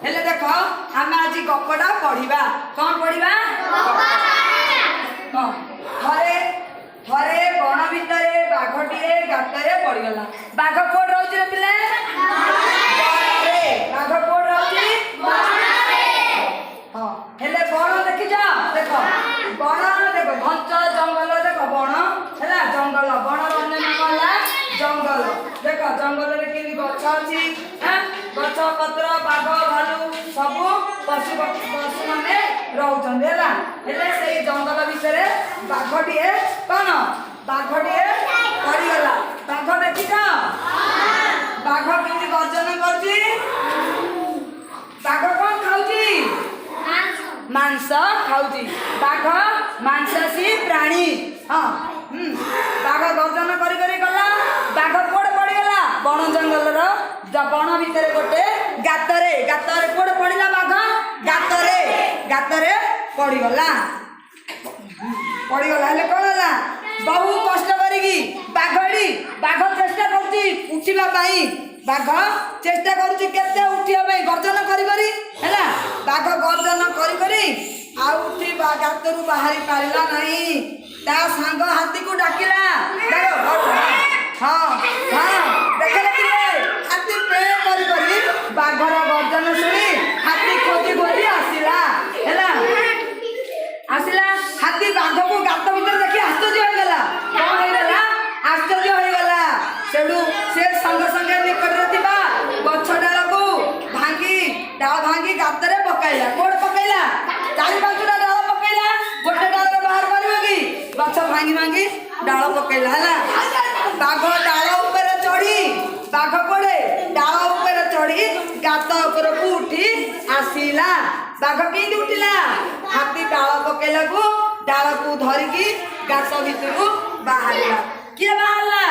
ହେଲେ ଦେଖ, ଆମେ ଆଜି ଗପଟା ପଢିବା। କଣ ପଢିବା? ହଁ, ଥରେ ଥରେ ବଣ ଭିତରେ ବାଘଟିଏ ଗାତରେ ପଡିଗଲା। ବାଘ କୋଉଠି ରହୁଛି ରେ ପିଲେ? ବଣରେ। ବାଘ କୋଉଠି ରହୁଛି? ହଁ, ହେଲେ ବଣ ଦେଖିଛ? ଦେଖ, ବଣ ଦେଖ, ଘଞ୍ଚ ଜଙ୍ଗଲ ଦେଖ, ବଣ ହେଲା ଜଙ୍ଗଲ। ବଣର ଅନ୍ୟ ନାମ ହେଲା ଜଙ୍ଗଲ। ଦେଖ, ଜଙ୍ଗଲରେ କେମିତି ଗଛ ଅଛି ହାଁ? ଗଛ ପତ୍ର, ବାଘ, ଭାଲୁ, ସବୁ ପଶୁ ପଶୁମାନେ ରହୁଛନ୍ତି। ହେଲା, ହେଲେ ସେଇ ଜଙ୍ଗଲ ବିଷୟରେ ବାଘଟିଏ କଣ, ବାଘଟିଏ ପଡ଼ିଗଲା। ବାଘ ଦେଖିଛ? ବାଘ କେମିତି ଗର୍ଜନ କରୁଛି? ବାଘ କଣ ଖାଉଛି? ମାଂସ ଖାଉଛି। ବାଘ ମାଂସାଶୀ ପ୍ରାଣୀ। ହଁ ହୁଁ ବାଘ ଗର୍ଜନ କରି କରି ଗଲା। ବାଘ କୁଆଡେ ପଡ଼ିଗଲା? ବଣ ଜଙ୍ଗଲର ବଣ ଭିତରେ ଗୋଟେ ଗାତରେ। ଗାତରେ କୁଆଡେ ପଡ଼ିଲା ବାଘ? ଗାତରେ। ଗାତରେ ପଡ଼ିଗଲା, ପଡ଼ିଗଲା। ହେଲେ କଣ ହେଲା? ବହୁ କଷ୍ଟ କରିକି ବାଘଟି, ବାଘ ଚେଷ୍ଟା କରୁଛି ଉଠିବା ପାଇଁ। ବାଘ ଚେଷ୍ଟା କରୁଛି କେତେ ଉଠିବା ପାଇଁ, ଗର୍ଜନ କରି କରି। ହେଲା, ବାଘ ଗର୍ଜନ କରି କରି ଆଉ ଉଠି ଗାତରୁ ବାହାରି ପାରିଲା ନାହିଁ। ତା ସାଙ୍ଗ ହାତୀକୁ ଡାକିଲା। ଦେଖ, ହଁ ହଁ ଦେଖିଲେ ପିଲେ, ହାତୀ ପେ କରି କରି ବାଘର ଗର୍ଜନ ଶୁଣି ହାତୀ ଖୋଜି ଖୋଜି ଆସିଲା। ହେଲା, ଆସିଲା। ହାତୀ ବାଘକୁ ଗାତ ଭିତରେ ଦେଖି ଆଶ୍ଚର୍ଯ୍ୟ ହେଇଗଲା। କଣ ହେଇଗଲା? ଆଶ୍ଚର୍ଯ୍ୟ ହେଇଗଲା। ସେଠୁ ସେ ସଙ୍ଗେ ସଙ୍ଗେ ନିକଟରେ ଥିବା ଗଛ ଡାଳକୁ ଭାଙ୍ଗି, ଡାଳ ଭାଙ୍ଗି ଗାତରେ ପକାଇଲା। କୋଉଠି ପକାଇଲା? ଚାରି ପାଞ୍ଚଟା ଡାଳ ପକାଇଲା। ଗୋଟେ ଡାଳରେ ବାହାର କରିବ କି? ଗଛ ଭାଙ୍ଗି ଭାଙ୍ଗି ଡାଳ ପକାଇଲା। ହେଲା, ବାଘ ଡାଳ ଉପରେ ଚଢି, ବାଘ କୁଆଡେ? ଡାଳ ଉପରେ ଚଢି ଗାତ ଉପରକୁ ଉଠି ଆସିଲା। ବାଘ କେମିତି ଉଠିଲା? ହାତୀ ଡାଳ ପକେଇଲାକୁ ଡାଳକୁ ଧରିକି ଗାତ ଭିତରୁ ବାହାରିଲା। କିଏ ବାହାରିଲା?